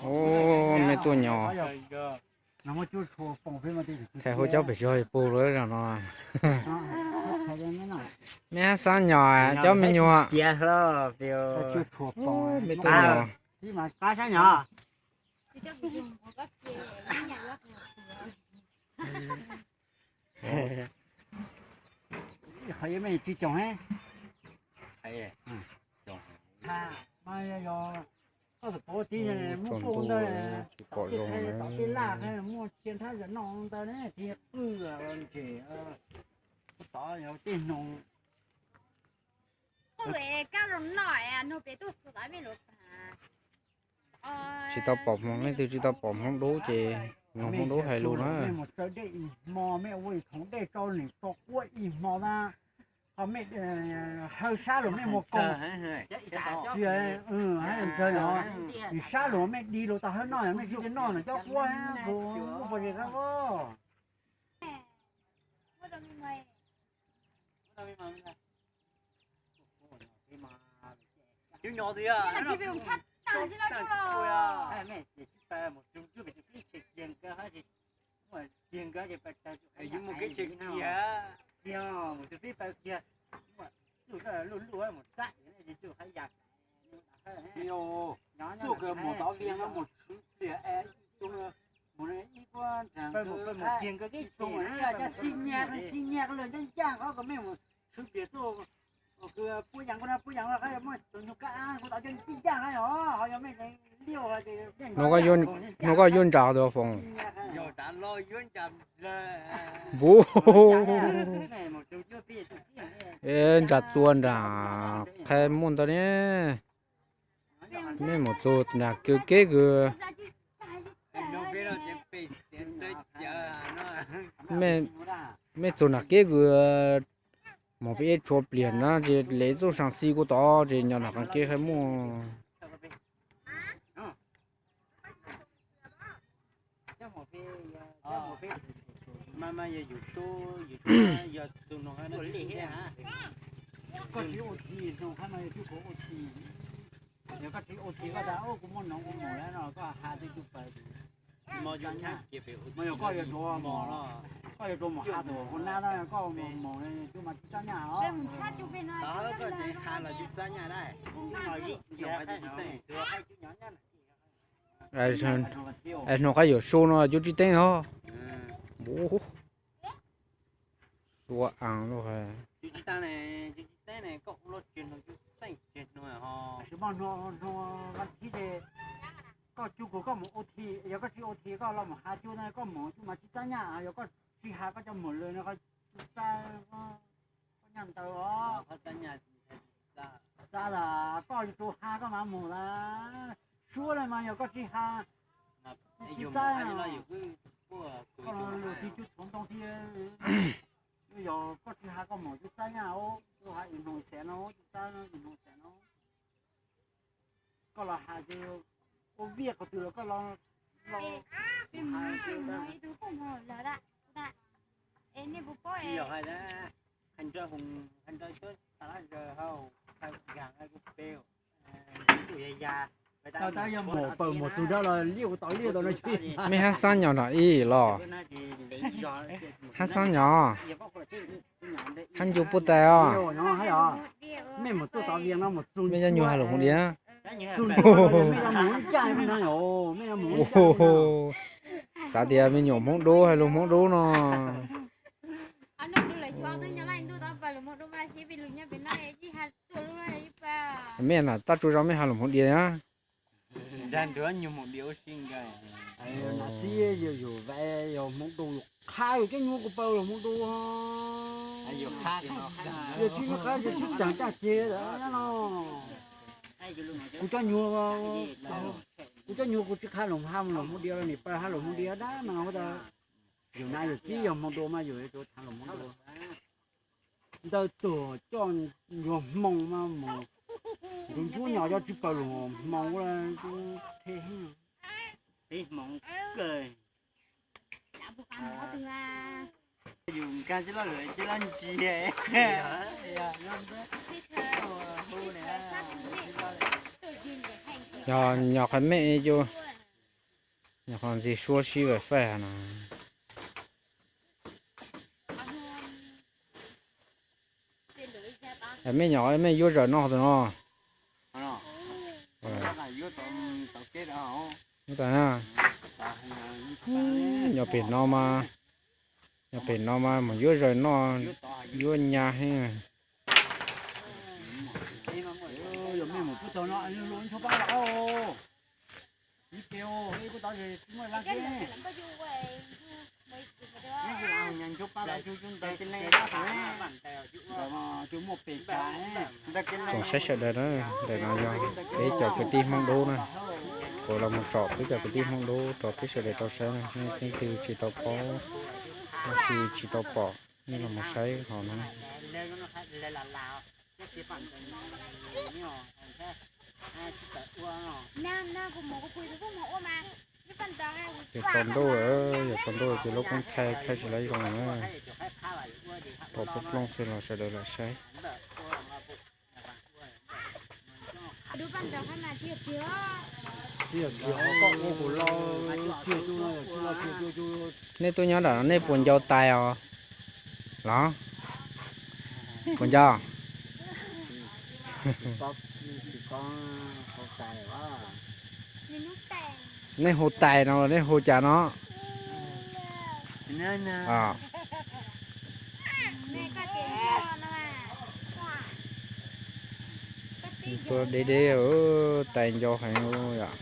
Ub, mej tuaj nyo. Thaij hua cov pes zog puag lawm no. Mej hab xaab nyo cov me nyuam. Mej tuaj nyo. Tsaus ntuj tsis pom zoo na. Muaj sia nrhab zam noj ntawd ne, tig qwj ntsem tod tej noog. Tsis tau pom hmoov, leej twg tsis tau pom hmoov dub ces nug hmoov dub hais lus na. Mej mus tsaws dej ib hmo, mej ua ib thoov dej rau nws tso quab ib hmo na, ho mej hawb sab los mej mus kaus. Ntxawg, nws sab los mej di los tau hawb noj, mej tsis noj no cov quab kuv lub pob zeb qab os. Txuj kawg mus tau vias no mus tshwv pliag es ib txoo, mus ib puab nraag, ib txoo cov xib nyag, xib nyag lawm ncaaj ncaaj qhov kws mej mus tshwv pliag txuj, puab yaam kuv na puab yaam qhov muaj tug nyuag kab kuv tau coj ncaaj ncaaj os, ho yog mej liaj. Hnub koj yuav nram tus foom. Npuv. Nram txua nram qha muaj ntau ne. Mej mus txug nram kawg keb kws, mej txug nram keb kws, moog peb tshuav pliag na ces le txuj saa xi kuv tod ces nyob nram qab keb qha muaj. Koj tsis ua thi, noog hab no yog tub kuv ua thi. Yog koj tsis ua thi koj tas ub kuv muaj noog ua mus lawm no koj has tej tug pawg. Mas yog koj yuav rua, koj yuav rua mus has tus ua nab tab koj mus mus cua mas tsis txab nyaj os. Hnub qab yuav su no cub tsib teeb os. Sua aas lug has. Koj cub kuv koj mus ua thi, yog koj tsis ua thi koj los mus has cub na koj mus cub mas tsis txab nyaj, yog koj tsis has koj coj mus lawm no koj txab, koj nyaj ntawd os. Txab las koj yuav tus has koj mas mus las, suab lawm mas yog koj tsis has, tsis txab. Koj lug tig cub txhuv ntoo thiab, yog koj tsis has koj mus tsis txab nyaj, tus has ib nus xees no, tsis txab ib nus xees no. Koj los has ces ua viaj qhov twg los koj los. Mej hab xaab nyo nram ib los? Hab xaab nyo, hab ncu puab tais os. Mej cov nyuag has lus Hmoob Dib. Xav tias me nyuam Hmoob Dub has lus Hmoob Dub no. Mej na tab tsuas zoo mej has lus Hmoob Dib na. Txib yog Hmoob Dub, qha yus cov nyuag kuv paws lus Hmoob Dub. Yog tsis nyuag qha yog tsis caag caj ceg no. Kuv cov nyuag, kuv cov nyuag kuv tsis qha lus has lus Hmoob Dib los nim paws has lus Hmoob Dib dab mas tas. Yus na yus txib yog Hmoob Dub mas yus tsuas has lus Hmoob Dub. Ntawd tuag coj nyuag hmoo mas mus nrug ntsuab nyom cov tsis paws lus hmoo ua tub the heev. Yus nkag tsis loj lawm tsis loj ntsia. Yog nyom qhov mej, nyom qhov ntxig suab sib vam faij no. Mej nyom mej yuav zaws noj tus no. Nyom pem no mas, nyom pem no mas mus yuav zaws noj, yuav nyab heev. Tsoom saib sawv daws na, ntawm no yog peb cov kwv tij Hmoob Dub na, kuv los mus tsom peb cov kwv tij Hmoob Dub rau peb sawv daws tau saib na, nej leej twg tsis tau paub, leej twg tsis tau pom, nej los mus saib hauv no. Yog tsaus ntuj, yog tsaus ntuj ces lub koob thaij thaij tsis tau zoo na, pom plooj plooj xwb los sawv daws lam saib. Nej tuaj nyob nram no nej puas ncau tais os? Los puas ncau? Nej hu tais no los nej hu cas no? Tuaj deb deb, tais ncau heev yom.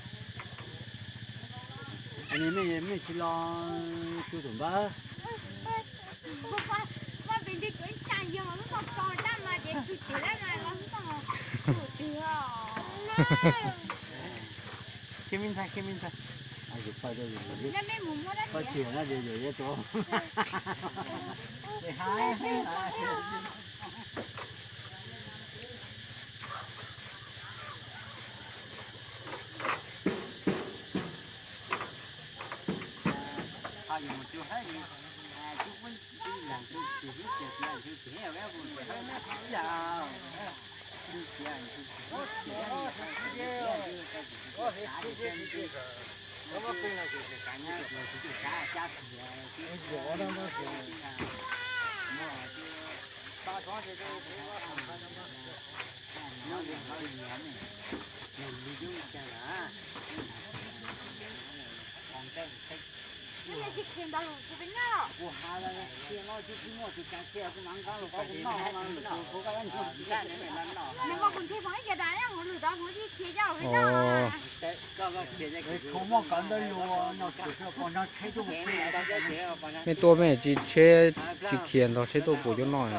Mej tuaj mej tsis tsheb tsis khiav ntog tsheb tuaj puas cov noj?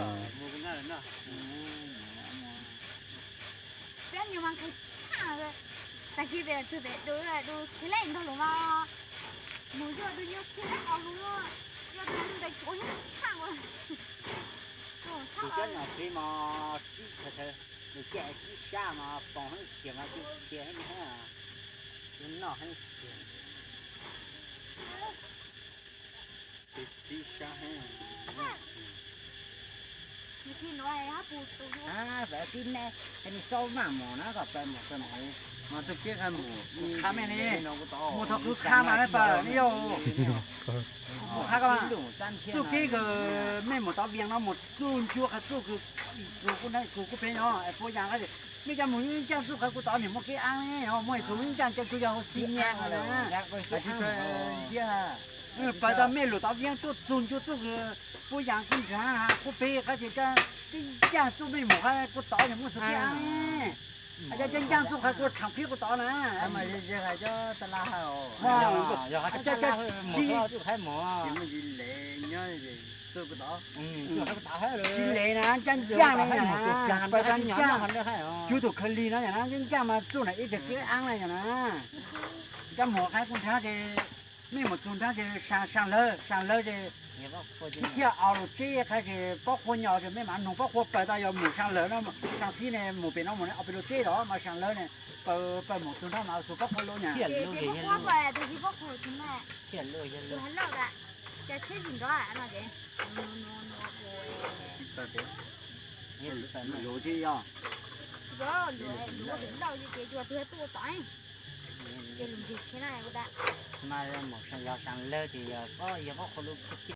Tus cov nyom plig mas tsib, nws caj tsib sab mas poom heev, khiav mas kuj khiav heev heev, kuj noj heev khiav. Tsib sab heev. Tib ne, nws xaub maj mom na, kom pab mus pab mus. Mas txuj kev qha mus, qha mej ne, mus txog kwv qha mas pab ne yog. Mus qha ko mas, txuj kev kws mej mus tau Vias no mus txuj ncua qha txuj kws txug kuj txug kuj peb no es puab yas qha, mej coj mus yeej caj txuj qha kuj tod, nwg muaj kev ab ne, muaj txug yeej caj coj tsuj yog hauv xib nyaj na. Pab tau mej lug tau Vias tuaj txug ncua txuj kws puab yas kuj nrag kuj peb qha ces coj yeej caj txuj mej mus qha kuj tod, nwg muaj txug kev ab ne. Coj yeej caj txuj qha kuj tshav phiab kuj tod na. Coj coj tsis le na, caj ncaj ne, pab tau ncaj, cub tug khaws lig no yog na, yeej ncaj mas txuj na ib teg kev ab na yog na. Coj mus qha kuj nrag ces mej mus txug nrag ces saa lawv, saa lawv ces thiaj thiaj aus lug tseb qha ces pob qhua nyo ces mej mam nug pob qhua pab tau yog mus saa lawv no, saa xib ne mus pem no mus ne, aus pem lug tseb los mas saa lawv ne, pab pab mus txug nrag mas txug pob qhua lug nyam. Lug thiab yog. Lug ces yog tuaj tom. Ces lus nrig thiab na, mas yog mus yog sab lawg ces yog pob, yog pob qhua lub